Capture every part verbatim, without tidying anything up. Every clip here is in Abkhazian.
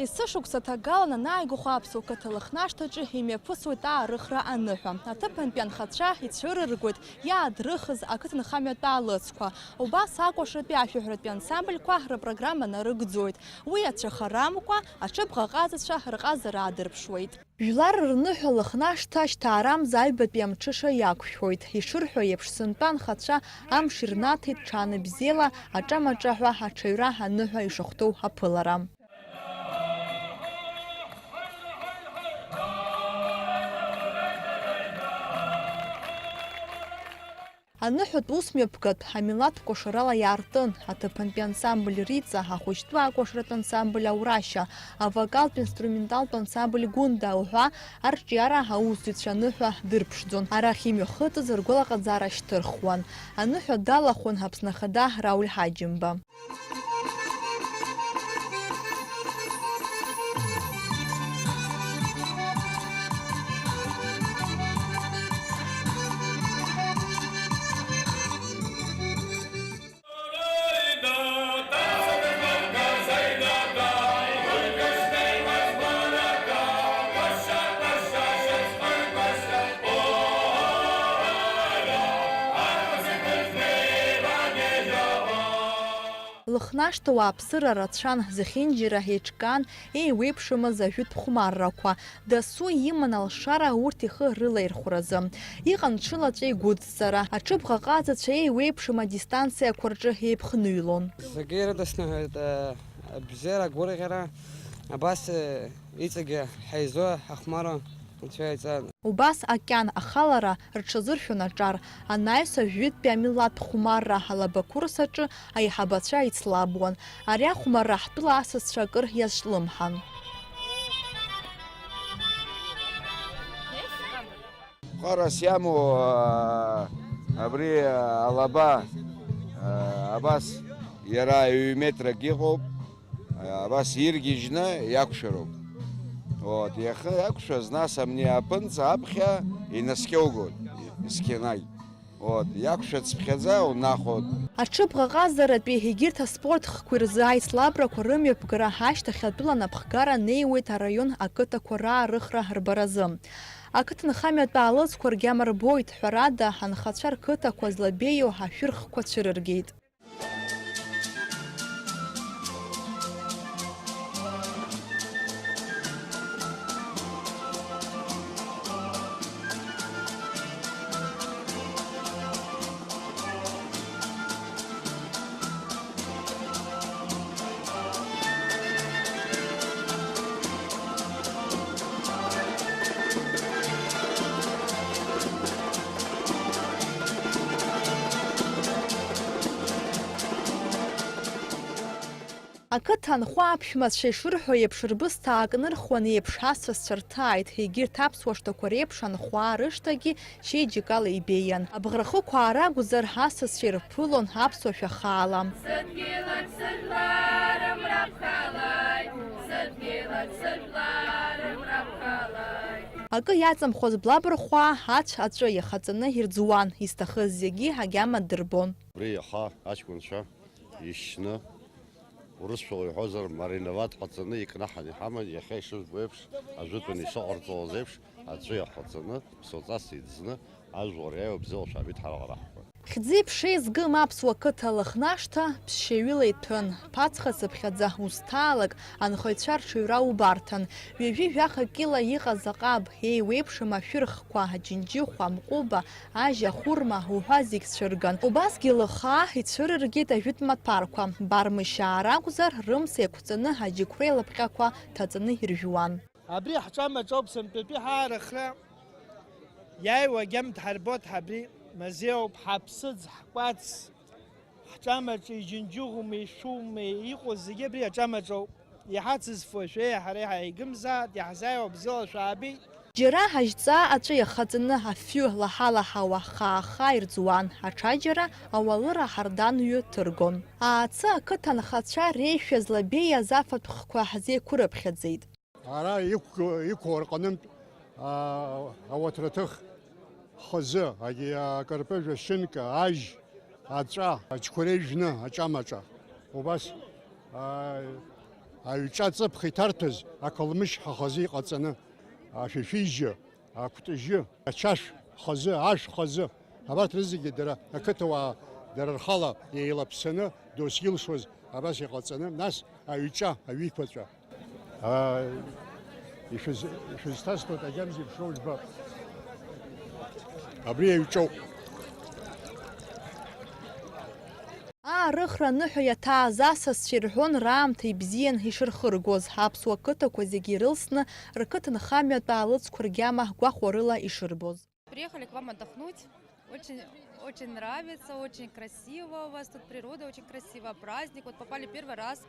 Есышықәса ҭагалан анааигәахо аԥсуа қыҭа Лыхнашҭаҿы имҩаԥысуеит аарыхра аныҳәа. Аҭыԥантәи анхацәа ицәырыргоит иаадрыхыз ақыҭанхамҩатә аалыҵқәа. Убас акәашатәи ашәаҳәаратәи ансамбльқәа рпрограмма нарыгӡоит. Уи ацәыхарамкәа, аҽыбӷаҟазацәа рҟазара аадырԥшуеит. Жәлар рныҳәа Лыхнашҭа шьҭаарамза аҩбатәи амҽыша иақәшәоит. Ишырҳәо еиԥш, сынтәа анхацәа амш ирнаҭеит ҽаанбзиала аҿамаҿаҳәа аҽаҩра аныҳәа ишахәҭоу аԥылара. Аныҳәатә усмҩаԥгатә амилаҭ кәашарала иаартын, аҭыԥантәи ансамбль Риҵа, ахәыҷтәы акәашаратә ансамбль Аурашьа, авокалтә-инструменталтә ансамбль Гәында уҳәа арҿиара аусзуҩцәа аныҳәа дырԥшӡон, арахь имҩахыҵыз ргәалаҟазаара шьҭырхуан. Аныҳәа далахәын Аԥсны Ахада Рауль Ҳаџьымба. Лыхнашҭа уааԥсыра рацәан, зехьынџьара еиҿкаан еиуеиԥшымыз ажәытә хәмаррақәа. Дасу иман алшара урҭ ихы рылаирхәразы. Иҟан ҽылаҵәа игәыдҵара, аҽыбӷаҟазацәа еиуеиԥшым адистанциақәа рҿы еиԥхныҩлон. Зегьы ирыдысныҳәеит, э, абзиара, агәырӷьара, абас, э, иҵегьы ҳаизо, ҳахәмаруа Анцәа иҵан. Убас акьан ахалара рҽазыршәон аҿар, анаҩс ажәытәтәи амилаҭ хәмарра алабақәырс аҿы аиҳабацәа ицлабуан. Ари ахәмарра ҳтәыла асасцәа акыр иазҿлымҳан. Ԥҟарас иамоу, аа, абри, аа, алаба, аа, абас иара ҩ-метрак иҟоуп, аа, абас иргьежьны иақәшәароуп. Вот, иахьа иақәшәаз, нас абни аԥынҵа аԥхьа инаскьоугоит, есқьынагь. Вот, иақәшәацыԥхьаӡа унахәоит. Аҽыбӷаҟазаратәи егьырҭ аспорт хкқәеи рзы аицлабрақәа рымҩаԥгара ашьҭахь атәыла напхгара неиуеит араион ақыҭақәа раарыхра рбаразы. Ақыҭанхамҩатә аалыҵқәа ргьама рбоит, ҳәарада, анхацәа рқыҭақәа злабеиоу ашәырхқәа цәырыргеит. Ақыҭа анхәа аԥшәмацәа ишырҳәо еиԥш, рбысҭа аакнырхуан еиԥш асасцәа рҭааит, егьырҭ аԥсуа шҭақәа реиԥш анхәаа рышҭагьы чеиџьыкала ибеиан. Абӷархықәаа ракәзар, асасцәа ирԥылон аԥсуа шәа хаала. Сыдгьылаҿ сыжәлар рымра ԥхалааит, сыдгьылаҿ сыжәлар рымра ԥхалааит. Акы иаҵамхоз блабырхәаа ацә аҵәы иахаҵаны ирӡуан, изҭахыз зегьы агьама дырбон. Убри иаха аҷкәынцәа ишьны, урысшәала иҳәозар, мариновать ҟаҵаны икнаҳан иҳаман, иахьа ишызбо еиԥш, ажәытәан ишыҟарҵалаз еиԥш, аҵәы иахаҵаны, ԥсоуҵас иӡны, ажәлар иааиуа бзиала шәаабеит ҳара ара ҳҳәон. Хьӡи ԥшеи згым аԥсуа қыҭа Лыхнашҭа ԥсшьаҩыла иҭәын. Ԥацха цыԥхьаӡа узҭаалак анхаҩцәа рҽаҩра убарҭан. Ҩажәи жәаха кьыла иҟаз аҟаб, еиуеиԥшым ашәырхқәа, аџьынџьыхәа, амҟәыба, ажь, ахәырма уҳәа зегь цәырган. Убасгьы лыхаа ицәырыргеит ажәытә маҭәарқәа. Бармышьаа ракәзар, рымца еиқәҵаны аџьықәреи лапҟьақәа ҭаҵаны иржәуан. Абри ҳҿамаҿоуп сынтәатәи ҳаарыхра. Иааиуа агьама дҳарбоит ҳабри, мазеиуп, ҳаԥсыӡ, ҳкәац, ҳҿамаҿы иџьынџьыхәума, ишәума, иҟоу зегьы абри аҿамаҿоуп. Иҳацызфо шәеи ҳареи ҳаигымзааит, иаҳзааиуа бзиала шәаабеит. Џьара ҳажьҵаа аҵәы иахаҵаны афҩы лаҳа-лаҳауа хаа-хаа ирӡуан, аҽаџьара ауалыр аҳардан ҩы ҭыргон. Аацы ақыҭа анхацәа реишәа злабеиаз афатә хқәа ҳзеиқәырыԥхьаӡеит. Ара иқәгылоу, иқәу рҟынтә, аа, ауаҭраҭых хазы, агьи акарпыжә ашьынка, ажь, аҵәа, аџьқәреи жәны, аҿамаҿа. Убас, аа, Аҩҿа аҵыԥх иҭарҭәыз ақалмышь ҳа хазы иҟаҵаны, ашәишәижьы, акәтыжьы, ачашә хазы, ашә хазы, абарҭ рызегьы дара ақыҭауаа дара рхала еилаԥсаны дос илшоз абас иҟаҵаны, нас аҩҿа, аҩиқәаҵәа. Аа, ишәыз-, ишәызҭасҭоит, агьама зеиԥшроу жәба. Абри аҩҿоуп. Аарыхра аныҳәа иаҭааз асасцәа ирҳәон раамҭа ибзиан ишырхыргоз, аԥсуа қыҭақәа зегьы ирылсны, рқыҭанхамҩатә аалыҵқәа ргьама гәахәарыла ишырбоз. Приехали к вам отдохнуть. Очень, очень нравится, очень красиво у вас тут, природа очень красивая, праздник. Вот попали первый раз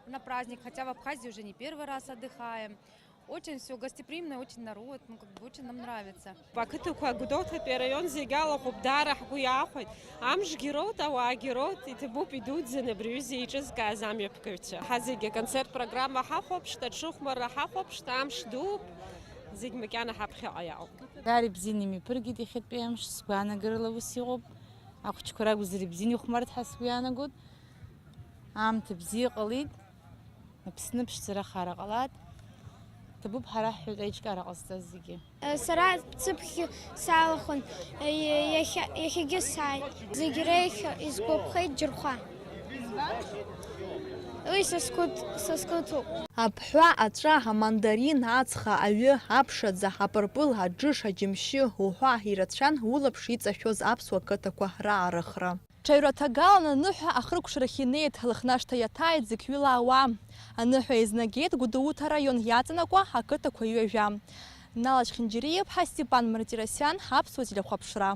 на праздник, хотя в Абхазии уже не первый раз отдыхаем. Очень всё гостеприимно, очень народ, ну, как бы, очень нам нравится. Ақыҭақәа Гәдоуҭатәи араион зегь алахәуп, даара ҳгәы иаахәеит. Амшгьы роут, ауаагьы роут, иҭабуп идуӡӡаны абри аҩыза еиҿызкааз амҩаԥгаҩцәа. Ҳа зегь аконцерттә программа ҳахәаԥшт, аҽыхәмарра ҳахәаԥшт, амш дууп, зегь макьана ҳаԥхьаҟа иаауп. Даара ибзианы имҩаԥыргеит иахьатәи амш, сгәаанагарала ус иҟоуп. Ахәыҷқәа ракәзар ибзианы ихәмарт ҳәа сгәы иаанагоит. Аамҭа бзиа ҟалеит. Аԥсны ԥшӡара ахара ҟалааит. Ҭабуп ҳара ҳҳәоит аиҿкаара ҟазҵаз зегьы. Сара цыԥхьгьы салахәын, иахьа, иахьагьы сааит. Зегь реиҳа исгәаԥхеит Џьырхәа. Уи са сгәы, са сгәы ҭоуп. Аԥҳәа, аҵәа, амандарин, ацха, аҩы, аԥшаӡа, апырпыл, аџыш, аџьымшьы уҳәа ирацәан улаԥш иҵашәоз аԥсуа қыҭақәа раарыхра. Ҽаҩраҭагалан аныҳәа ахыркәшарахь инеит, лыхнашҭа иаҭааит зықьҩыла ауаа. Аныҳәа еизнагеит Гәдоуҭа араион иаҵанакуа ақыҭақәа ҩажәа. Нала Чхинџьириаԥҳа, Степан Мартиросиан, Аԥсуа телехәаԥшра.